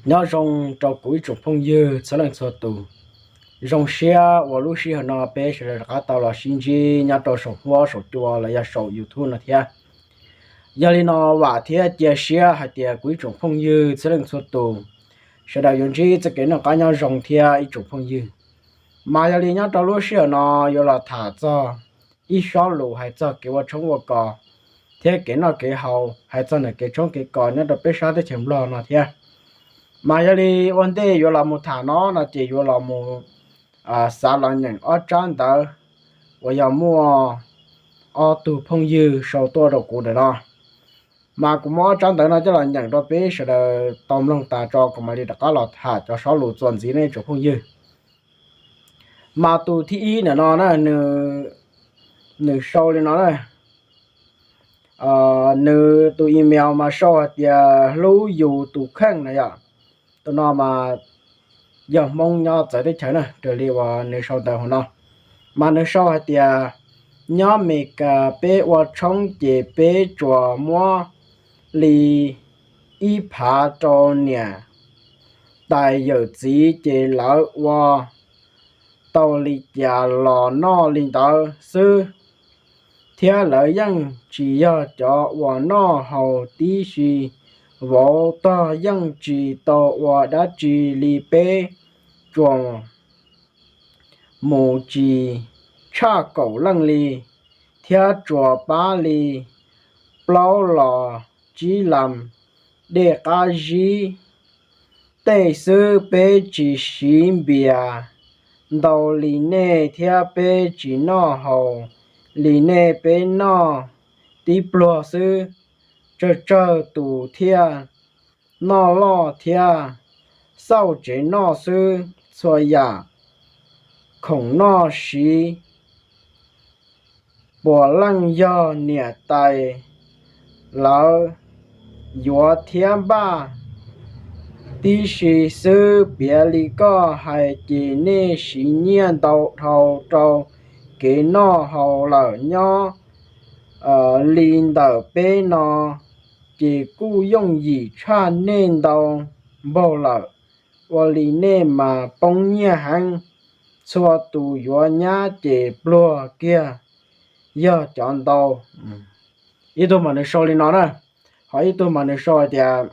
Nyob zoo rau kuv ib tsoom phooj ywg txhua leej txhua tus. Zoo siab uas lub sij hawm no peb sawv daws rov qab tau los sib ntsib nyob rau saum huab saum cua los yog saum YouTube no thiab. Yog li no vam thiab cia siab hais tias kuv ib tsoom phooj ywg txhua leej txhua tus sawv daws yuav ntsib txoj kev noj qab nyob zoo thiab ib tsoom phooj ywg. Mas yog li nyob rau lub sij hawm no yuav los tham txog ib sob lus hais txog kev ua tshoob ua kos thiab kev noj kev haus, hais txog ntawm kev tshoob kev kos nyob rau peb sab teb chaws Nplog no thiab. Mas yog li ua ntej yuav los mus tham no no ces yuav los mus xav los nyeem ob tsab ntawv uas yog muaj ob tug phooj ywg sau tuaj rau kuv ntawm no. Mas kuv muab ob tsab ntawv no coj los nyeem rau peb sawv daws tau mloog tas tso kuv mam li rov qab los tham cov sob lus txuas ntxiv nej tsoom phooj ywg. Mas tus thib ib ntawm no na, nws sau li no na. Nws tus email mas sau hais tias hlub yus tus kheej na yom. Tus no mas yog Hmoob nyob txawv teb chaws na, raws li uas nws sau ntawv hauv no. Mas nws sau hais tias nyob Meskas peb ua tshoob ces peb tsuas muab li ib phav rau niam tais yawm txiv ces lawv ua tau li cas los noj li ntawd xwb, thiab lawv yeej tsis yog cov uas noj haus tib si. Vauv tog yeej tsis tau ua dab tsi li, peb tsuas mus tsis tshaj kaum leej li, thiab tsuas pab li plaub los tsib las dej qab zib tej xwb, peb tsis siv npias ntau li nej thiab peb tsis noj haus li nej, peb noj tib pluag xwb, tsawg tsawg tus thiaj noj loj thiab xauj tsev noj xwb, txhua yam khoom noj siv puav leej yog niam tais lawv yuav thiab npaj tib si xwb. Piav li koj hais ces nej siv nyiaj ntau dhau rau kev noj haus lawm, nyob li ntawm peb no ces kuj yooj yim tshaj nej ntau npaug lawm. Ua li nej mas poob nyiaj heev, txhua tus yuav nyab ces pluag kiag yog cov ntau. Ib tug mas nws sau li no na, ho ib tug mas nws sau hais tias,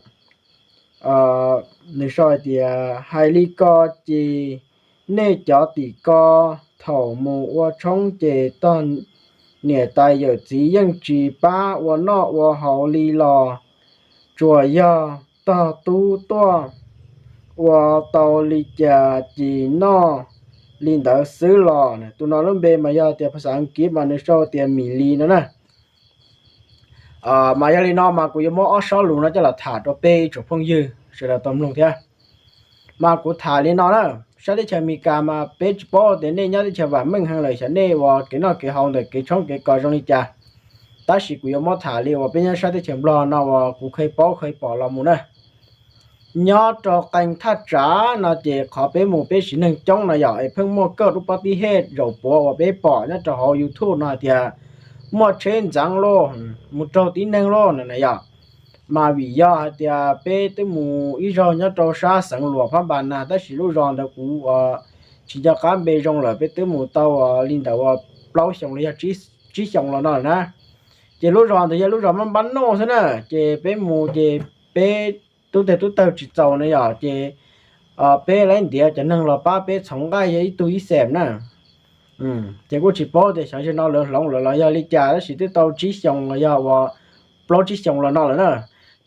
nws sau hais tias hais li ko ces nej cov tim ko thaum mus ua tshoob ces tog niam tais yawm txiv yeej tsis pab ua noj ua haus li los tsuas yog tog tub tuaj ua tau li cas ces noj li ntawd xwb los. Tus no lub npe mas yog tias phas xas Askiv mas nws sau tias Mim Lis no na. Mas yog li no mas kuv yuav muab ob sob lus no coj los tham rau peb ib tsoom phooj ywg sawv daws tau mloog thiab. Mas kuv tham li no na, sab teb chaws Amelikas mas peb tsis paub tias nej nyob teb chaws vam meej heev lawm xyov nej uas kev noj kev haus ntawm kev tshoob kev kos zoo li cas. Tab sis kuv yuav muab tham li uas peb nyob sab teb chaws Nplog no uas kuv kheev paub kheev pom los mus na. Nyob rau qee thaj tsam no ces qhov peb mus peb siv neeg coob no yom, es pheej muaj kaj lub pob tib hej zaum puav uas peb pom nyob rau hauv YouTube no hais tias muaj tsheb ntxeev lauj, mus raug tib neeg lauj no na yom. Mas vim yog hais tias peb twb mus ib zaug nyob rau sab xeev Luam Phab Npas na, tab sis lub zos ntawd kuv uas tsis nco qab npe zoo lawm, peb twb mus tau uas li ntawd uas plaub xyoos los yog tsib xyoos los no lawm na. Ces lub zos ntawd yog lub zos Mab Npab Noj xwb na, ces peb mus ces peb tub teg tub tawg tsis txaus na yom, ces peb laib ntiav cov neeg los pab peb txhoov nqaij yog ib tug ib xees na. Ces kuj tsis paub tias xyov zaum no lawv hloov lawm los yog li cas, tab sis twb tau tsib xyoos los yog uas plaub tsib xyoos los no lawm na.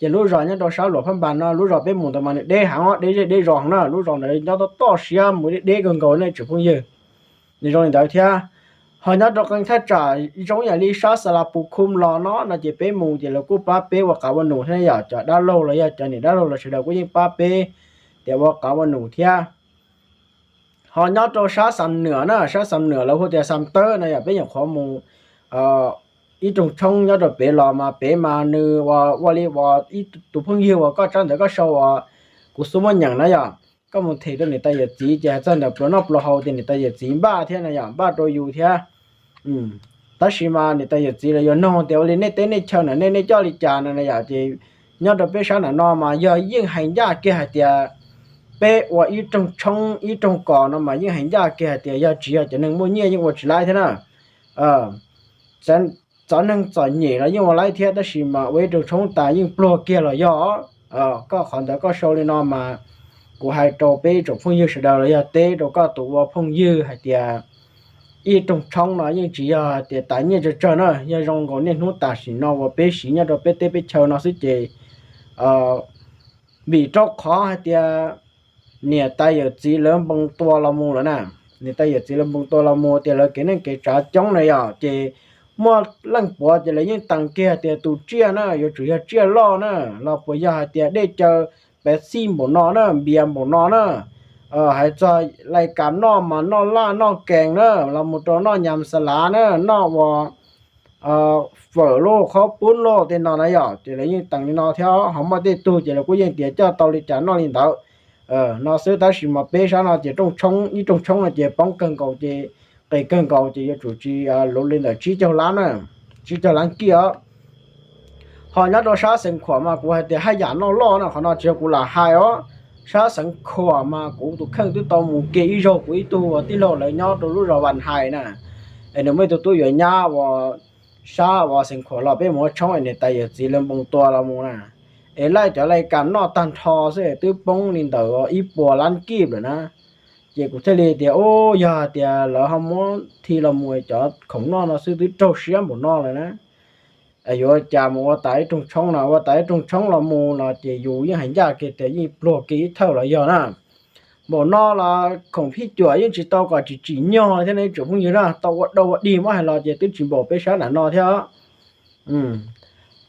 Ces lub zos nyob rau sab Luam Phab Npas no, lub zos peb mus ntawd mas nws deb heev, deb zej deb zos heev na, lub zos ntawd nyob toj toj siab mus deb deb kawg nkaus nej tsoom phooj ywg. Nws zoo li ntawd thiab. Ho nyob rau qee thaj tsam zoo yam li sab Xas Las Pus Khum los no no ces peb mus ces lawv kuj pab peb ua qav ua num thiab yom, cov dab laug los yog cov niam dab laug los sawv daws kuj yeej pab peb tias ua qav ua num thiab. Ho nyob rau sab Xam Nwam na, sab Xam Nwam lawv hu tias Xam Tawb no yom, peb nyuam qhuav mus ib rooj tshoob nyob rau pem los mas pem mas nws ua ua li uas ib tus phooj ywg uas koj tsab ntawv koj sau uas kuv xub muab nyeem na yom, koj mus them rau niam tais yawm txiv ces hais txog ntawm pluas noj pluas haus ces niam tais yawm txiv npaj thiab na yom, npaj rau yus thiab. Tab sis mas niam tais yawm txiv lawv yuav nug tias ua li nej teb nej chaw na nej nej coj li cas no na yom, ces nyob rau peb sab nram no mas yog yeej hais ncaj kiag hais tias peb ua ib rooj tshoob ib rooj kos no mas yeej hais ncaj kiag hais tias yog tsis yog cov neeg muaj nyiaj yeej ua tsis laib thiab na. Txawm neeg txom nyem los yeej ua laib thiab, tab sis mas ua ib rooj tshoob tas yeej pluag kiag los yog. Koj qhov ntawd koj sau li no mas kuv hais rau peb tsoom phooj ywg sawv daws los yog teb rau koj tus ua phooj ywg hais tias ib rooj tshoob no yeej tsis yog hais tias tas nyiaj tsawg tsawg na, yog zoo nkaus niaj hnub tam sim no uas peb siv nyob rau peb teb peb chaw no xwb ces vim rau qhov hais tias niam tais yawm txiv lawv npoo tua los mus lawm na. Niam tais yawm txiv lawv npoo tua los mus tias lawv kev neej kev tsav coob na yom, ces muaj leej puav ces lawv yeej tees kiag tias tus tsiaj na yuav tsum yog tsiaj loj na, los puas yog hais tias dej cawv Pepsi npaum no na, npias npaum no na, hais txog lais kas noj mas noj laj noj kees na, los mus rau noj nyam xas lav na, noj ua fawm lauj qhob pub lauj tej no na yom, ces lawv yeej tees li no thiab. Ho muaj tej tug ces lawv kuj yeej tias coj tau li cas noj li ntawd no xwb, tab sis mas peb sab no ces rooj tshoob ib rooj tshoob no ces poob kawg nkaus ces qis kawg nkaus ces yuav tsum tsis luv li ntawm tsib caug lab na, tsib caug lab kij os. Ho nyob rau sab Xeev Khuam mas kuv hais tias haj yam noj loj na, qhov no tsis yog kuv lam hais os. Sab Xeev Khuam mas kuv tus kheej twb tau mus ke ib zaug, kuv ib tug tij laug lawv nyob rau lub zos Vas Hais na, es nws muaj ib tug tub yuav nyab uas sab uas Xeev Khuam los peb mus ua tshoob es niam tais yawm txiv lawv npoo tua los mus na, es laij cov lais kas noj tag nrho xwb es twb poob li ntawm ib puas lab kij lawm na. Ces kuv thiaj li tias, u, yog hais tias lawv ho muab thi los mus cov khoom noj no xwb twb raug siab npaum no lawm na, yuav cas mus ua tas ib rooj tshoob no, ua tas ib rooj tshoob los mus no ces yus yeej hais ncaj kiag tias yeej pluag kiag ib thawj los yog na. Npaum no los khoom phij cuam yeej tsis tau kom tsis tsim nyog thiab ne tsoom phooj ywg na, tau ua dau ua dig muab hais los ces twb tsis npaum peb sab nram no thiab.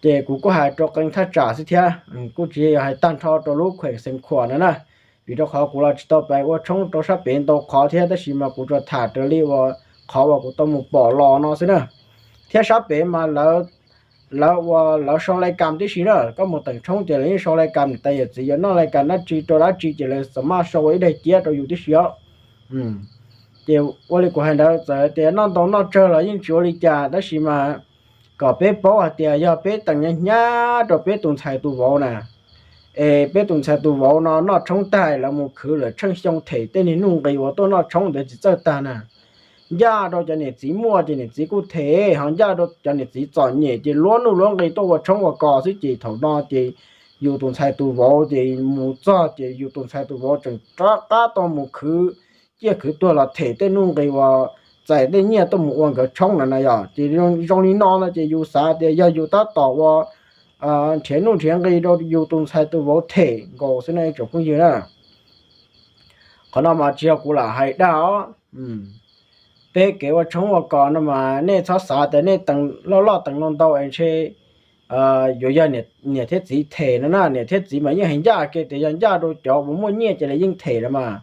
Ces kuv kuj hais rau qee thaj tsam xwb thiab, kuj tsis yog hais tag nrho rau lub khuem Xeev Khuam na na, vim rau qhov kuv los tsis tau pais ua tshoob rau sab pem ntau qhov thiab, tab sis mas kuv tsuas tham raws li uas qhov uas kuv tau mus pom los no xwb na. Thiab sab pem mas lawv ua lawv sau lais kas tib si na, koj mus teem tshoob ces lawv yeej sau lais kas, niam tais yawm txiv yuav noj lais kas dab tsi rau dab tsi ces lawv xam maj sau ua ib daim ciab rau yus tib si os. Ces ua li kuv hais ntawd, txawm tias noj ntau noj tsawg los yeej tsis ua li cas, tab sis mas kom peb paub hais tias yog peb teem hnyav hnyav rau peb tus ntxhais tus vauv na, es peb tus ntxhais tus vauv no noj tshoob tag lawv mus khwv lawm tsheej xyoo them tej niag nuj nqis uas tuaj noj tshoob ntawd tsis txawj tag na. Ncaj rau cov niam txiv muaj ces niam txiv kuj them, ho ncaj rau cov niam txiv txom nyem ces luab nuj luab nqis tuaj ua tshoob ua kos xwb ces thaum no ces yus tus ntxhais tus vauv ces mus txog ces yus tus ntxhais tus vauv tseem rov qab tau mus khwv ciaj khwv tuag los them tej nuj nqis uas txais tej nyiaj tuaj mus ua nkawd tshoob na na yom. Ces zoo li no no ces yus xav tias yog yus tab tom ua nrhiav nuj nrhiav nqis rau yus tus ntxhais tus vauv them nkaus xwb na tsoom phooj ywg na. Qhov no mas tsis yog kuv lam hais dag os. Peb kev ua tshoob ua kos no mas nej txhob xav tias nej tees loj loj tees ntau ntau es ntshe yuav yog niam thiab txiv them no na. Niam thiab txiv mas yeej hais ncaj kiag tias yog ncaj rau cov uas muaj nyiaj ces lawv yeej them lawm mas.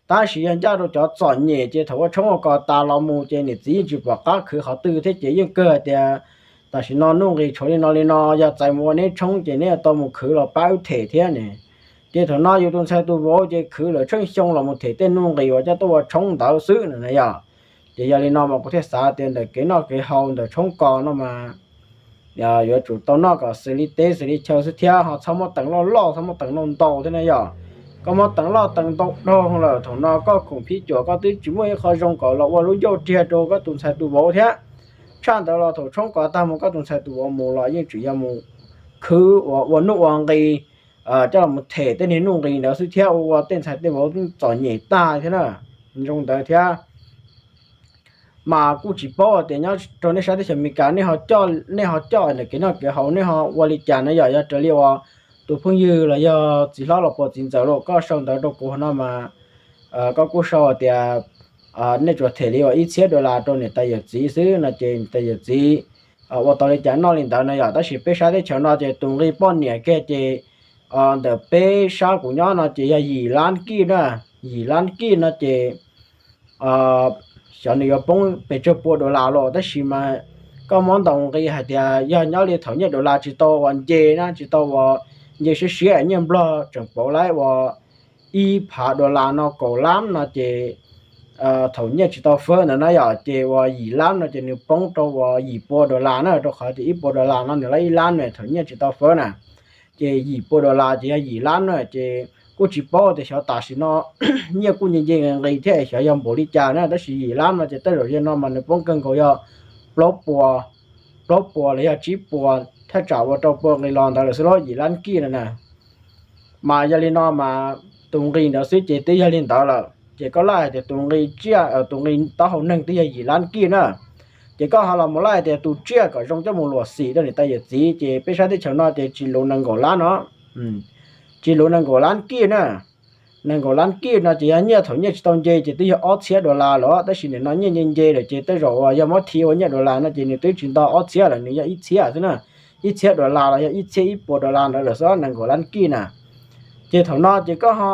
Tab sis yog ncaj rau cov txom nyem ces thaum ua tshoob ua kos tas los mus ces niam txiv yeej tsis pom qab khwv qhov twg thiab ces yeej kawg hais tias tam sim no nuj nqis tshuav li no li no, yog txais mus ua neb tshoob ces neb yuav tau mus khwv los pab wb them thiab ne. Ces thaum no yus tus ntxhais tus vauv ces khwv lawm tsheej xyoo los mus them tej nuj nqis uas coj tuaj ua tshoob ntawd xwb na yom. Ces yog li no mas kuv thiaj xav tias ntawm kev noj kev haus ntawm tshoob kos no mas yuav tsum tau noj kom xws li teb xws li chaw xwb thiab, ho txhob muab tees loj loj txhob muab tees ntau ntau thiab na yom. Koj muab tees loj tees ntau dhau lawm thaum no koj khoom phij cuam koj twb tsis muaj ib qho zoo kom los ua lub ncauj riag rau koj tus ntxhais tus vauv thiab. Tshaj ntawd los thaum tshoob kos tag mus koj tus ntxhais tus vauv mus los yeej tseem yuav mus khwv uas ua nuj ua nqis coj los them tej niag nuj nqis ntawd xwb thiab, ua ua tej ntxhais tej vauv txom nyem tag thiab na. Zoo ntawd thiab mas kuj tsis paub tias nyob rau nej sab teb chaws Amelikas nej ho coj ntawm kev noj kev haus nej ho ua li cas na yom. Yog raws li uas tus phooj ywg los yog txiv hlob los puas txiv ntxawm los koj sau ntawv rau kuv no mas koj kuj sau tias nej tsuas them li uas ib txhiab dollar rau niam tais yawm txiv xwb no ces niam tais yawm txiv ua tau li cas noj li ntawd na yom. Tab sis peb sab teb chaws no ces tus nqi poj niam kiag ces ntawm peb sab kuv nyob no ces yog yim lab kij na, yim lab kij no ces xyov nws yuav poob pes tsawg pua dollar los tab sis mas koj muab ntaus nqi hais tias yog nyob li thaum nyiaj dollar tsis tau uas nce na, tsis tau uas nce siab siab nyiaj nplog tseem pauv lawm uas ib phav dollar no kaum lab no ces thaum nyiaj tsis tau fawb ntawd na yom, ces uas yim lab no ces nws poob rau uas yim pua dollar na, rau qhov tias ib pua dollar no nws lawv ib lab na thaum nyiaj tsis tau fawb na. ces yim pua dollar ces yog yim lab na. Ces kuj tsis paub tias xyov tam sim no nyiaj kuj nce nce nqis thiab xyov yog npaum li cas na, tab sis yim lab no ces tej zaum yog no mas nws poob kawg nkaus yog plaub puas, plaub puas los yog tsib puas thaj tsam ua rau pua nqis los ntawd lawm xwb los yim lab kij no na. Mas yog li no mas tus nqis ntawd xwb ces twb yog li ntawd lawm, ces koj laij hais tias tus nqis tsiaj, tus nqis taub hau neeg twb yog yim lab kij na. Ces koj ho los mus laij tias tus tsiaj kom zoo coj mus luam xim rau niam tais yawm txiv, ces peb sab teb chaws no ces tsis luv nees nkaum lab no, tsis luv nees nkaum lab kij na. Nees nkaum lab kij no ces yog nyiaj, thaum nyiaj tsis tau nce ces twb yog ob txhiab dollar lawm, tab sis nim no nyiaj nce nce lawm ces tej zaum uas yog muab thiv ua nyiaj dollar no ces nws twb tsis nto ob txhiab lawm, nws yog ib txhiab xwb na. Ib txhiab dollar los yog ib txhiab ib puas dollar ntawd lawm xwb, nees nkaum lab kij na. Ces thaum no ces koj ho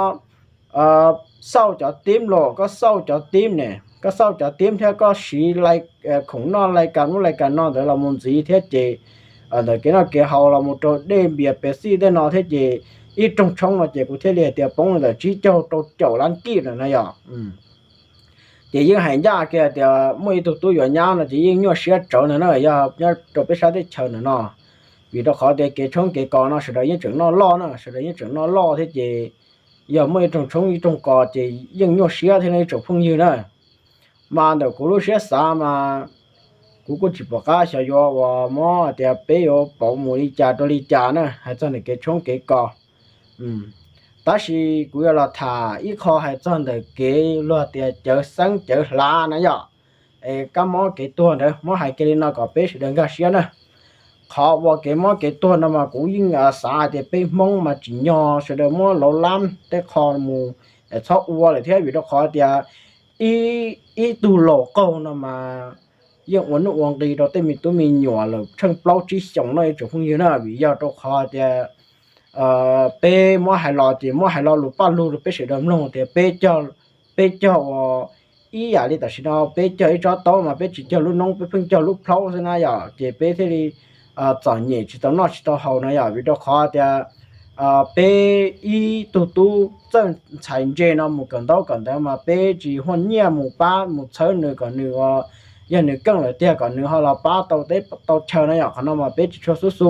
xauj cov tib los, koj xauj cov tib ne, koj xauj cov tib thiab koj siv khoom noj, laj kas ub laj kas no ntawd los mus ntxiv thiab ces ntawm kev noj kev haus los mus rau dej npias Pepsi tej no thiab ces ib rooj tshoob no ces kuv thiaj li hais tias poob ntawm tsib caug rau caum lab kij no na yom. Ces yeej hais ncaj kiag tias muaj ib tug tub yuav nyab no ces yeej nyuaj siab tsawv ntag na, yog nyob rau peb sab teb chaws ntawm no. Vim rau qhov tias kev tshoob kev kos no sawv daws yeej tseem noj loj na, sawv daws yeej tseem noj loj thiab ces yog muaj ib rooj tshoob ib rooj kos ces yeej nyuaj siab thiab no ib tsoom phooj ywg na. Mas ntawm kuv lub siab xav mas kuv kuj tsis pom qab xyov yuav uas muab tias peb yuav pauv mus li cas rau li cas na, hais txog ntawm kev tshoob kev kos. Tab sis kuv yuav los tham ib qho hais txog ntawm kev luag tias cawv xeeb cawv hlav na yom. Es kab mob kev tuag ntawd muab hais kiag li no kom peb sawv daws nkag siab na. Qhov uas kev mob kev tuag no mas kuv yeej xav hais tias peb Hmoob mas tsim nyog sawv daws muab lov lab tej qho mus txhob ua lawm thiab, vim rau qhov tias ib tug laus qaug no mas yeej ua nuj ua nqi rau tej me tub me nyuam lawm tsheej plaub tsib xyoos no ib tsoom phooj ywg na, vim yog rau qhov tias peb muab hais los ces muab hais lo lus paj lug rau peb sawv daws mloog tias peb cog, peb cog uas ib yam li tam sim no peb cog ib tsob taub mas peb tsis cog lub noob, peb pheej cog lub plhaub xwb na yom, ces peb thiaj li txom nyem tsis tau noj tsis tau haus no yom, vim rau qhov tias peb ib tug tub txawj ntxhais ntse no mus kawm ntaub kawm ntawv mas peb tsis huaj nyiaj mus pab mus txhawb nws kom nws, yog nws keej lawm tiag kom nws ho los pab tau teb tau chaw na yom, qhov no mas peb tsis tshua xub xu.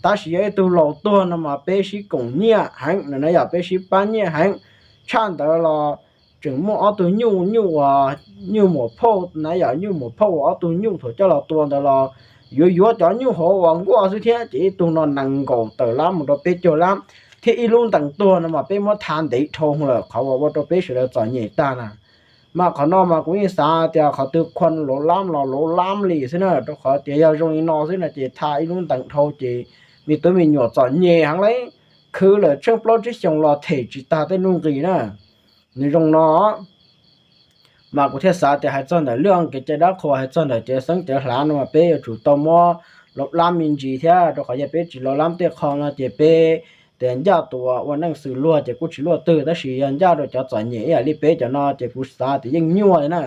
Tab sis yog ib tug laus tuag no mas peb sib koom nyiaj heev no na yom, peb sib pab nyiaj heev. Tshaj ntawd los tseem muaj ob tug nyuj, nyuj uas nyuj muam phauj na yom, nyuj muam phauj uas ob tug nyuj thaum coj los tua ntawd los yuav yuav cov nyuj hauv uas nkuaj xwb thiab, ces ib tug no nees nkaum tawm lab mus rau peb caug lab, thiab ib lub ntees tuag no mas peb muab tha ntev dhau lawm, qhov uas ua rau peb sawv daws txom nyem tag na. Mas qhov no mas kuv yeej xav tias qhov twg qhuas lov lab los lov lab li xwb na, rau qhov tias yog zoo li no xwb no ces tha ib lub ntees dhau ces me tub me nyuam txom nyem heev li, khwv lawm tsheej plaub tsib xyoos los them tsis tag tej nuj nqis na. Nws zoo no mas kuv thiaj xav tias hais txog ntawm lub kev cai dab qhuas hais txog ntawm cawv xeeb cawv hlav no mas peb yuav tsum tau muab lov lab me ntsis thiab, rau qhov yog peb tsis lov lab tej qho no ces peb tias ncaj tus ua neej xws luag ces kuj tsis luaj twg, tab sis yog ncaj rau cov txom nyem ib yam li peb cov no ces kuv xav tias yeej nyuaj li na.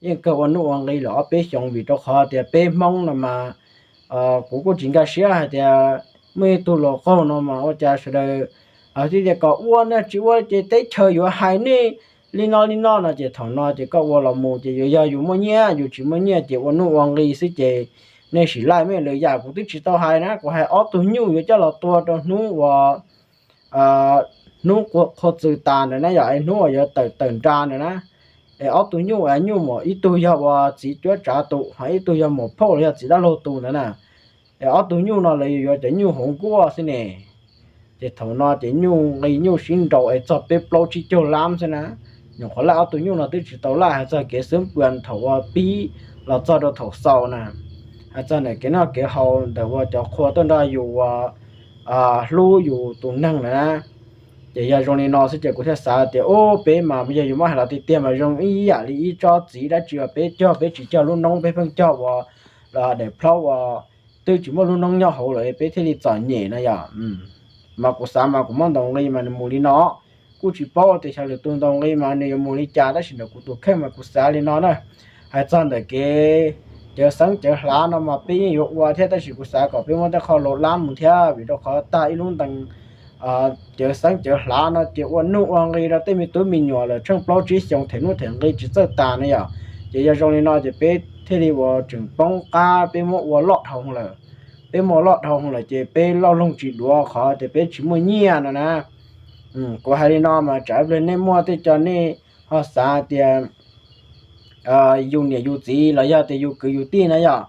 Yeej kawg ua nuj ua nqi lawm ob peb xyoos, vim rau qhov tias peb Hmoob no mas kuv kuj tsis nkag siab hais tias muaj ib tug laus qaug no mas ua cas sawv daws thiaj tias kom ua na, tsis ua ces teb chaws yuav hais nej li no li no no, ces thaum no ces koj ua los mus ces yuav yog yus muaj nyiaj, yus tsis muaj nyiaj ces ua nuj ua nqi xwb ces nej sim laij mej lwm yam. Kuv twb tsis tau hais na, kuv hais ob tug nyuj yuav coj los tua rau hnub uas hnub qhua txws tas ntawd na yom, es hnub uas yuav tawm tawm nra ntawd na. Es ob tug nyuj, nyuj mus ib tug yog uas txiv cuab tsav tus, ho ib tug yog muam phauj los yog txiv dab laug tus ntawd na. Es ob tug nyuj no lawv yuav yuav cov nyuj hauv nkuaj xwb ne. Ces thaum no ces nyuj nqi nyuj sib nraus es txog peb plaub tsib caug lab xwb na. Nyuam qhuav laij ob tug nyuj no twb tsis tau laij hais txog kev xwb pua thaum uas pib los txog rau thaum xaus na. Hais txog ntawm kev noj kev haus ntawm uas cov qhua tuaj nrog yus ua hlub yus tus neeg na. Ces yog zoo li no xwb ces kuv thiaj xav tias ub, peb mas yog yus muab hais los tiag tiag mas zoo ib yam li ib tsob txiv dab tsi uas peb cog, peb tsis cog lub noob, peb pheej cog ua daim plaub uas twb tsis muaj lub noob nyob hauv lawm peb thiaj li txom nyem na yom. Mas kuv xav mas kuv muab ntaus nqi mas nws mus li no. Kuj tsis paub tias xyov lwm tus ntaus nqi mas nws yuav mus li cas, tab sis ntawm kuv tus kheej mas kuv xav li no na. Hais txog ntawm kev cawv xeeb cawv hlav no mas peb yeej yuav ua thiab, tab sis kuv xav kom peb muab tej qho lov lab mus thiab, vim rau qhov tag ib lub ntees cawv xeeb cawv hlav no ces ua nuj ua nqi rau tej me tub me nyuam lawm tsheej plaub tsib xyoos them nuj them nqi tsis txawj tas na yom. Ces yog zoo li no ces peb thiaj li ua tseem poob qab, peb muab ua loj dhau lawm. peb muaj loj dhau lawm ces peb loj loog tsis duav qhov tias peb tsis muaj nyiaj no na. Kuv hais li no mas tsam ib pliag nej muaj tej co nej ho xav tias yus niam yus txiv los yog tias yus kwv yus tij na yom,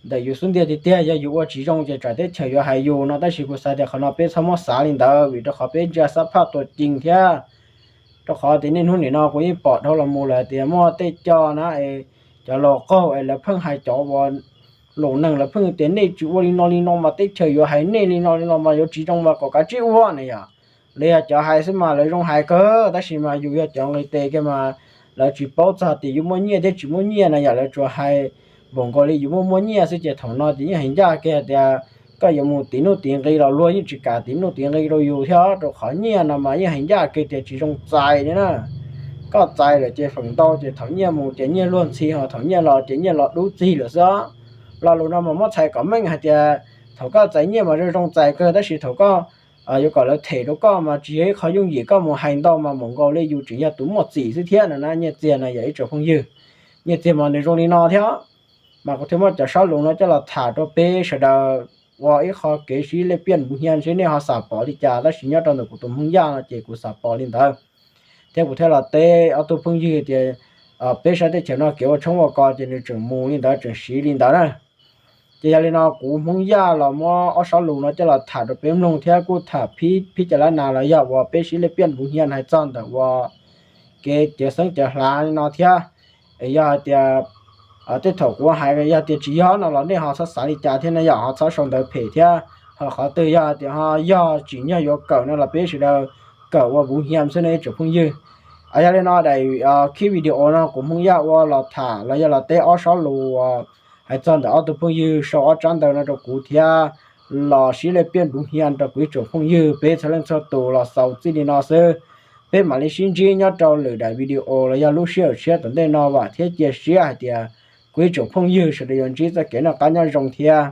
ntawm yus xub ntiag tiag tiag yog yus ua tsis zoo ces tsam teb chaws yuav hais yus no, tab sis kuv xav tias qhov no peb txhob muab xav li ntawd vim rau qhov peb ntsia xab phaj tuaj ceeg thiab. Rau qhov tias niaj hnub nim no kuv yeej pom dhau los mus lawm tias muaj tej co na es cov laus qaug es lawv pheej hais cov uas laus neeg, lawv pheej tias nej tsis ua li no li no mas teb chaws yuav hais nej li no li no mas yuav tsis zoo mas kom kav tsij ua na yom. Lawv yog cov hais xwb mas lawv zoo hais kawg, tab sis mas yus yog cov nqis tes kiag mas lawv tsis paub txog tias yus muaj nyiaj thiab tsis muaj nyiaj na yom, lawv tsuas hais npaum nkaus li yus muaj muaj nyiaj xwb ces thaum no ces yeej hais ncaj kiag tias koj yuav mus tiv nuj tiv nqi los luag yeej tsis kam tiv nuj tiv nqi rau yus thiab, rau qhov nyiaj no mas yeej hais ncaj kiag tias tsis zoo txais li na. Koj txais lawm ces feem ntau ces thaum nyiaj mus ces nyiaj luag ntxhi, ho thaum nyiaj los ces nyiaj los dub txig lawm xwb. Lo lus no mas muab txhais kom meej hais tias thaum koj txais nyiaj mas zoo zoo txais kawg, tab sis thaum koj yuav kom lawv them rau koj mas tsis yog ib qho yooj yim, koj mus hais ntau mas npaum nkaus li yus tseem yog tus muaj txim xwb thiab no na. Nyiaj txiag no yog ib tsoom phooj ywg, nyiaj txiag mas nws zoo li no thiab. Mas kuv thiaj muab cov sab lus no coj los tham rau peb sawv daws ua ib qho kev sib lej piaj npuv hnia seb nej ho xam pom li cas, tab sis nyob rau ntawm kuv tus Hmoob Yaj no ces kuv xam pom li ntawd. Thiab kuv thiaj los teb ob tug phooj ywg tias peb sab teb chaws no kev ua tshoob ua kos ces nws tseem mus li ntawd, tseem siv li ntawd na. Ces yog li no kuv Hmoob Yaj los muab ob sab lus no coj los tham rau peb mloog thiab kuj tham phib cov lab nas los yog uas peb sib lej piaj npuv hnia hais txog ntawm uas kev cawv xeeb cawv hlav li no thiab. Yog hais tias tej thaum kuv hais yog tias tsis yog no los nej ho txhob xav li cas thiab na yom, ho txhob sau ntawv phem thiab. Ho qhov twg yog tias ho yog tsim nyog yuav kawm no los peb sawv daws kawm ua npuv hnia xwb no ib tsoom phooj ywg. Yog li no daim khib video no kuv Hmoob Yaj ua los tham los yog los teb ob sab lus hais txog ntawm ob tug phooj ywg sau ob tsab ntawv no rau kuv thiab los sib lej piaj npuv hnia rau kuv ib tsoom phooj ywg peb txhua leej txhua tus los xaus txij li no xwb. Peb mam li sib ntsib nyob rau lwm daim video los yog lub sij hawm tshiab tom ntej no, vam thiab cia siab hais tias kuv ib tsoom phooj ywg sawv daws yuav ntsib txoj kev noj qab nyob zoo thiab.